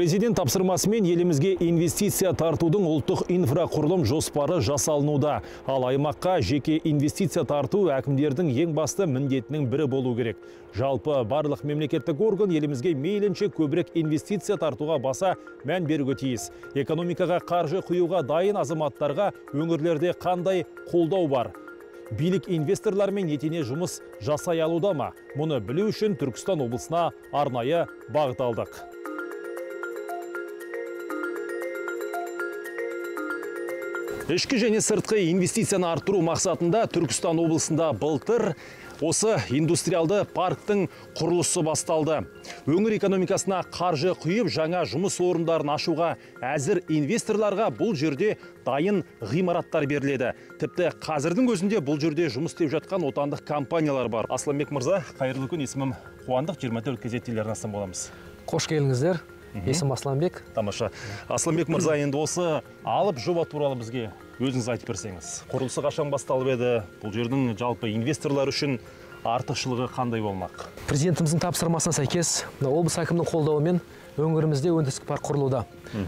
Президент тапсырмасымен елімізге инвестиция тартудың ұлттық инфрақұрылым жоспары жасалынуда. Ал аймаққа жеке инвестиция тарту әкімдердің ең басты міндетінің бірі болу керек. Жалпы барлық мемлекеттік орган елімізге мейлінше көбірек инвестиция тартуға баса мән беруге тиіс. Экономикаға қаржы құюға дайын азаматтарға өңірлерде қандай қолдау бар? Билік инвесторлармен етене жұмыс жасай алуда ма? Мұны білу үшін Түркістан облысына арнайы бағыт алдық. Ішкі және сыртқы инвестицияны арттыру мақсатында Түркістан облысында былтыр осы индустриалды парктың құрылысы басталды. Өңір экономикасына қаржы құйып, жаңа жұмыс орындарын ашуға әзір инвесторларға бұл жерде дайын ғимараттар беріледі. Тіпті қазірдің өзінде бұл жерде жұмыс істеп жатқан отандық компаниялар бар. Асланбек мырза, қайырлы күн, есімім Қуандық, 24 KZ телеарнасынан боламыз. Қош келдіңіздер. Есім Асланбек. Тамаша. Асланбек мырза, енді осы алып жоба туралы бізге өзіңіз айтып берсеңіз. Құрылысы қашан басталып еді? Бұл жердің жалпы инвесторлар үшін артықшылығы қандай болмақ? Президентіміздің тапсырмасына сәйкес, облыс әкімінің қолдауымен өңірімізде өндірістік парк құрылуда.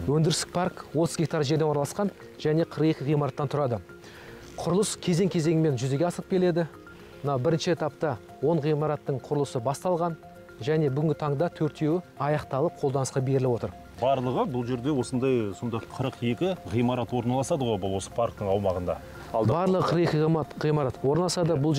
Өндірістік парк 30 гектар жерден орналасқан және 42 ғимараттан тұрады. Құрылыс кезең-кезеңімен жүзеге асып келеді. Бірінші этапта 10 ғимараттың құрылысы басталған. Және бүгінгі таңда төртеуі аяқталып қолданысқа беріліп отыр. Барлығы бұл жерде осындай сонда 42 ғимарат орналасады ғой бұл осы парктың аумағында. Барлығы 42 ғимарат орналасады. Бұл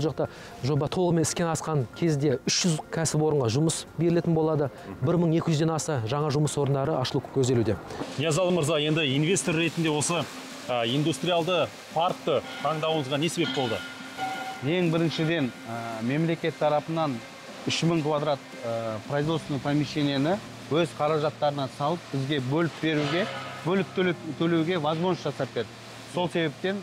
жақта жоба толығымен іске асқан кезде 300 кәсіпорынға жұмыс берілетін болады. 1200-ден аса жаңа жұмыс орындары ашылу көзделуде. Ниязалы мырза, енді инвестор ретінде осы индустриалды паркты таңдауыңызға не себеп болды? Ең біріншіден мемлекет тарапынан 3000 квадрат производственный помещениені өз қаражаттарынан салып, бізге бөліп беруге, бөліп төлеуге возможность жасап берді. Сол себептен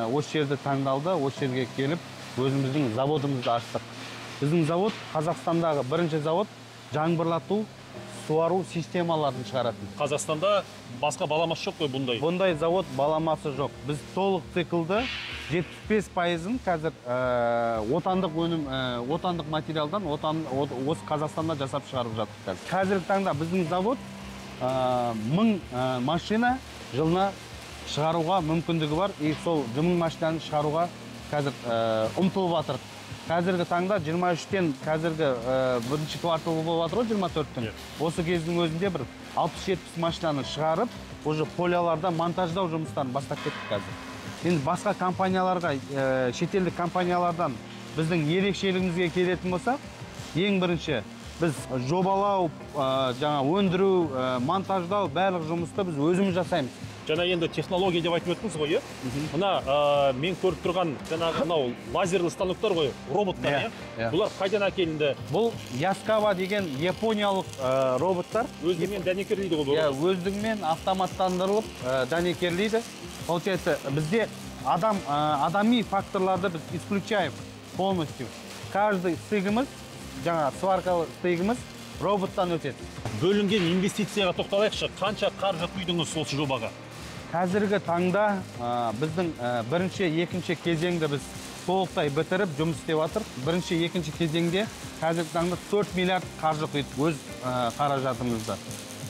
осы жерді таңдалды, осы жерге келіп өзіміздің заводымызды аштық. Біздің завод Қазақстандағы бірінші завод, жаңбырлату, суару системаларын шығаратын. Қазақстанда басқа баламасы жоқ қой бұндай? Бұндай завод баламасы жоқ. Біз толық циклды 75%-ын қазір отандық өнім, отандық материалдан осы Қазақстанда жасап шығарып жатыр қазір. Қазіргі таңда біздің завод 1000 машина жылына шығаруға мүмкіндігі бар. И сол 1000 машинаны шығаруға қазір ұмтылып жатыр. Қазіргі таңда 23-тен қазіргі бірінші квартал болып жатыр ғой, 24-тің. Осы кездің өзінде бір 60-70 машинаны шығарып, уже поляларда монтаждау жұмыстарын бастап кеттік қазір. Енді басқа компанияларға, шетелдік компаниялардан біздің ерекшелігімізге келетін болсақ, ең бірінші біз жобалау, жаңа өндіру, монтаждау барлық жұмысты біз өзіміз жасаймыз. Жаңа енді технология деп айтып өттіңіз ғой, иә? Мына мен көріп тұрған жаңағы мынау лазерлі станоктар ғой, роботтар, иә? Бұлар қайдан әкелінді? Бұл Яскава деген япониялық роботтар. Өздігімен дәнекерлейді ғой бұл? Иә, өздігімен автоматтандырылып дәнекерлейді. Получается, бізде адами факторларды біз исключаем полностью. Каждый стыгіміз, жаңа сваркалы стыгіміз роботтан өтеді. Бөлінген инвестицияға тоқталайықшы, қанша қаржы құйдыңыз осы жобаға? Қазіргі таңда біздің бірінші, екінші кезеңді біз толықтай бітіріп жұмыс істеп жатыр. Бірінші, екінші кезеңде қазіргі таңда 4 миллиард қаржы құйдық өз қаражатымызды.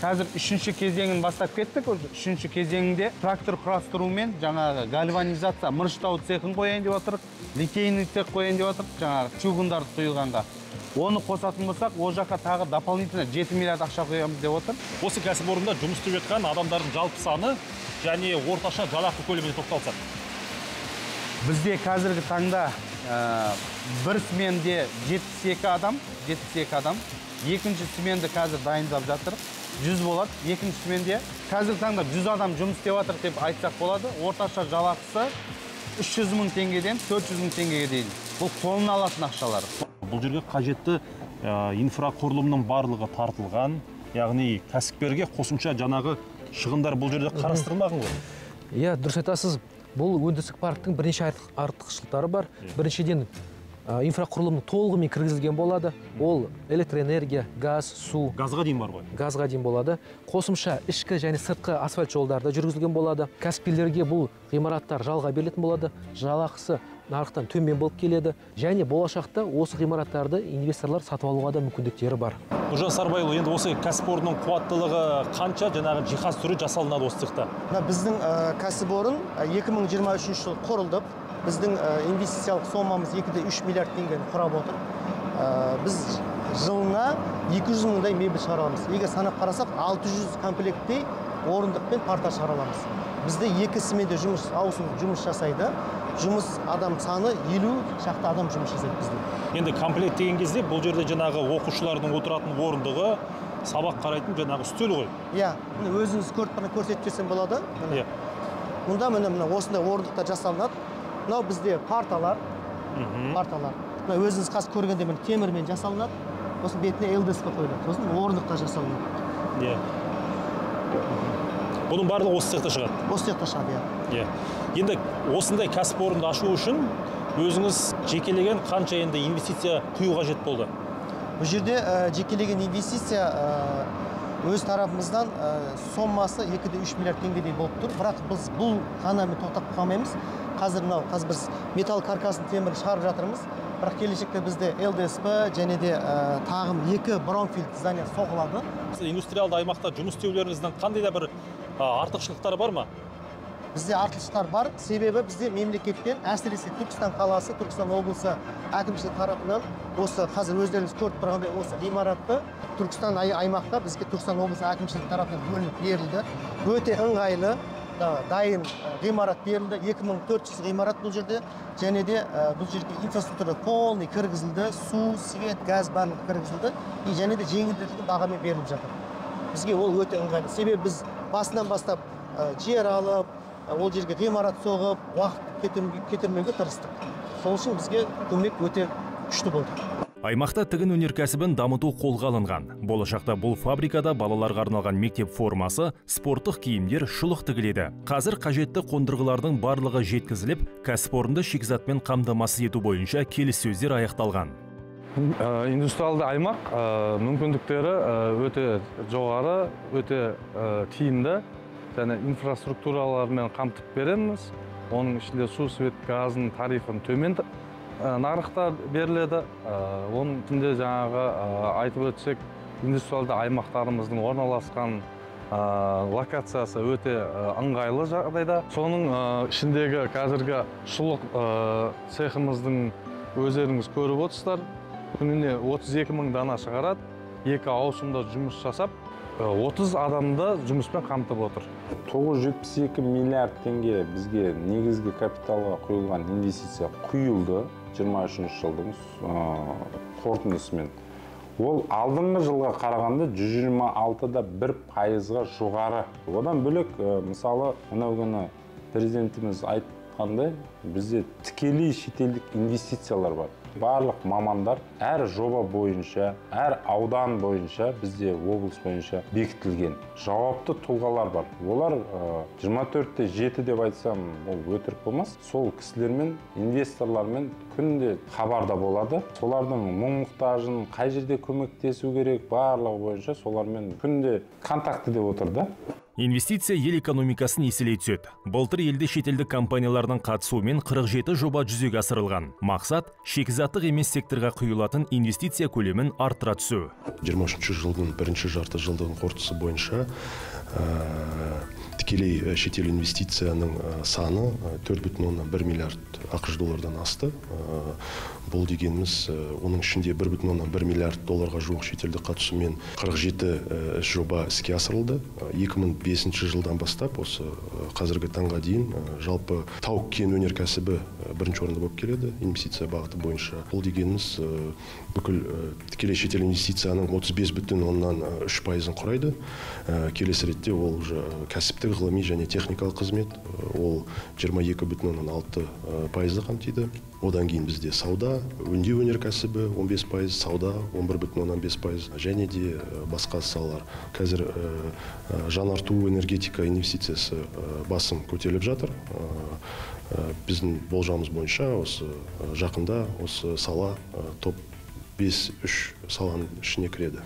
Қазір үшінші кезеңін бастап кеттік. Үшінші кезеңінде трактор құрастырумен жаңағы гальванизация, мырыштау цехын қояйын деп жатырық, литейный цех қояйын деп жатырық, жаңағы чугундарды құйғанға. Оны қосатын болсақ, ол жаққа тағы дополнительно 7 миллиард ақша құямыз деп отыр. Осы кәсіпорында жұмыс істеп жатқан адамдардың жалпы саны және орташа жалақы көлеміне тоқталсақ. Бізде қазіргі таңда бір сменде 72 адам, 72 адам. Екінші сменді қазір дайындап жатыр. 100 болады. Екінші сменде қазіргі таңда 100 адам жұмыс істеп жатыр деп айтсақ болады. Орташа жалақысы 300 мың теңгеден 400 мың теңгеге дейін. Бұл қолына алатын ақшалар. Бұл жерге қажетті инфрақұрылымның барлығы тартылған, яғни кәсіпкерге қосымша жаңағы шығындар бұл жерде қарастырылмаған ғой. Иә, дұрыс айтасыз. Бұл өндірістік парктің бірнеше артықшылықтары бар. Біріншіден, инфрақұрылымның толығымен кіргізілген болады. Ол электроэнергия, газ, су. Газға дейін бар ғой. Газға дейін болады. Қосымша ішкі және сыртқы асфальт жолдарда жүргізілген болады. Кәсіпкерлерге бұл ғимараттар жалға берілетін болады. Жалақысы нарықтан төмен болып келеді және болашақта осы ғимараттарды инвесторлар сатып алуға да мүмкіндіктері бар. Нұржан Сарбайұлы, енді осы кәсіпорынның қуаттылығы қанша, жаңағы жиһаз түрі жасалынады осы цехта? Мына біздің кәсіпорын 2023 жылы құрылды. Біздің инвестициялық сомамыз 2,3 миллиард теңгені құрап отыр. Біз жылына 200 мыңдай мебель шығара аламыз. Егер санап қарасақ, 600 комплекттей орындық пен парта шығара аламыз. Бізде екі сменде жұмыс ауысым жұмыс жасайды. Жұмыс адам саны 50 шақты адам жұмыс жасайды бізде. Енді комплект деген кезде бұл жерде жаңағы оқушылардың отыратын орындығы, сабақ қарайтын жаңағы үстел ғой. Иә, міне өзіңіз көріп тұрған көрсетіп жіберсем болады. Міне. Мұнда міне осындай орындықтар жасалынады. Мынау бізде парталар. Парталар. Мына өзіңіз қазір көргенде міне темірмен жасалынады. Сосын бетіне ЛДСП қойылады. Сосын орындықтар жасалынады. Иә. Бұның барлығы осы цехта шығады. Осы цехта шығады, иә. Иә. Енді осындай кәсіпорынды ашу үшін өзіңіз жекелеген қанша енді инвестиция құю қажет болды? Бұл жерде жекелеген инвестиция өз тарапымыздан сомасы 2,3 миллиард теңгедей болып тұр. Бірақ біз бұл ғанамен тоқтап қалмаймыз. Қазір мынау, қазір біз металл каркасын темірін шығарып жатырмыз. Бірақ келешекте бізде ЛДСП және де тағы 2 браунфилд здание соғылады. Индустриалды аймақта жұмыс істеулеріңіздің қандай да бір артықшылықтары бар ма? Бізде артықшылықтар бар, себебі бізде мемлекеттен, әсіресе Түркістан қаласы, Түркістан облысы әкімшілігі тарапынан осы қазір өздеріңіз көріп тұрғандай осы ғимаратты Түркістан аймақта бізге Түркістан облысы әкімшілігі тарапынан бөлініп берілді. Өте ыңғайлы, дайын ғимарат берілді. 2400 ғимарат бұл жерде, және де бұл жерге инфраструктура полный кіргізілді, су, свет, газ барлығы кіргізілді и және де жеңілдетілген бағамен беріліп жатыр. Бізге ол өте ыңғайлы. Себебі біз басынан бастап жер алып, ол жерге ғимарат соғып, уақыт кетірмеуге тырыстық. Сол үшін бізге көмек өте күшті болды. Аймақта тігін өнеркәсібін дамыту қолға алынған. Болашақта бұл фабрикада балаларға арналған мектеп формасы, спорттық киімдер, шұлық тігіледі. Қазір қажетті қондырғылардың барлығы жеткізіліп, кәсіпорынды шикізатпен қамтамасыз ету бойынша келіссөздер аяқталған. Индустриалды аймақ мүмкіндіктері өте жоғары, өте тиімді және инфраструктуралармен қамтып береміз. Оның ішінде су, свет, газының тарифін төмен нарықта беріледі. Оның ішінде жаңағы айтып өтсек, индустриалды аймақтарымыздың орналасқан локациясы өте ыңғайлы жағдайда. Соның ішіндегі қазіргі шұлық цехымыздың өздеріңіз көріп отырсыздар. Күніне 32 мың дана шығарады, екі ауысымда жұмыс жасап, 30 адамды жұмыспен қамтып отыр. 972 миллиард теңге бізге негізгі капиталға құйылған инвестиция құйылды 23 жылдың қорытындысымен. Ол алдыңғы жылға қарағанда 126,1%-ға жоғары. Одан бөлек, мысалы, мынау күні президентіміз айтқандай, бізде тікелей шетелдік инвестициялар бар. Барлық мамандар әр жоба бойынша, әр аудан бойынша, бізде облыс бойынша бекітілген жауапты тұлғалар бар. Олар 24/7 деп айтсам, ол өтірік болмас. Сол кісілермен, инвесторлармен күнде хабарда болады. Солардың мұң-мұқтажын, қай жерде көмектесу керек, барлығы бойынша солармен күнде контактіде отырды. Инвестиция ел экономикасын еселей түседі. Былтыр елде шетелдік компаниялардың қатысуымен 47 жоба жүзеге асырылған. Мақсат шикізаттық емес секторға құйылатын инвестиция көлемін арттыра түсу. 23 жылдың бірінші жарты жылдығының қорытындысы бойынша тікелей шетел инвестицияның саны 4,1 миллиард ақш доллардан асты. Бұл дегеніміз оның ішінде 1,1 миллиард долларға жуық шетелдік қатысумен 47 жоба іске асырылды. 2005 жылдан бастап осы қазіргі таңға дейін жалпы тау-кен өнеркәсібі бірінші орында болып келеді инвестиция бағыты бойынша. Бұл дегеніміз бүкіл тікелей шетел инвестицияның 35,3%-ын құрайды. Келесі ретте ол уже кәсіптік, ғылыми және техникалық қызмет, ол 22,6%-ды қамтиды. Одан кейін бізде сауда, өңдеу өнеркәсібі 15%, сауда 11,5% және де басқа салалар. Қазір жанарту энергетика инвестициясы басым көтеріліп жатыр. Біздің болжамымыз бойынша осы жақында осы сала топ 5-3 саланың ішіне кіреді.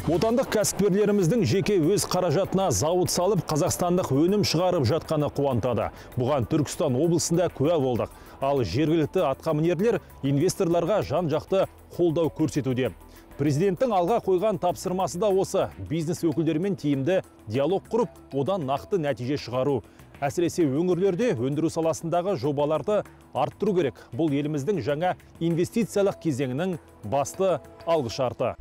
Отандық кәсіпкерлеріміздің жеке өз қаражатына зауыт салып, қазақстандық өнім шығарып жатқаны қуантады. Бұған Түркістан облысында куә болдық. Ал жергілікті атқамінерлер инвесторларға жан-жақты қолдау көрсетуде. Президенттің алға қойған тапсырмасы да осы: бизнес өкілдерімен тиімді диалог құрып, одан нақты нәтиже шығару. Әсіресе өңірлерде өндіру саласындағы жобаларды арттыру керек. Бұл еліміздің жаңа инвестициялық кезеңінің басты алғышарты.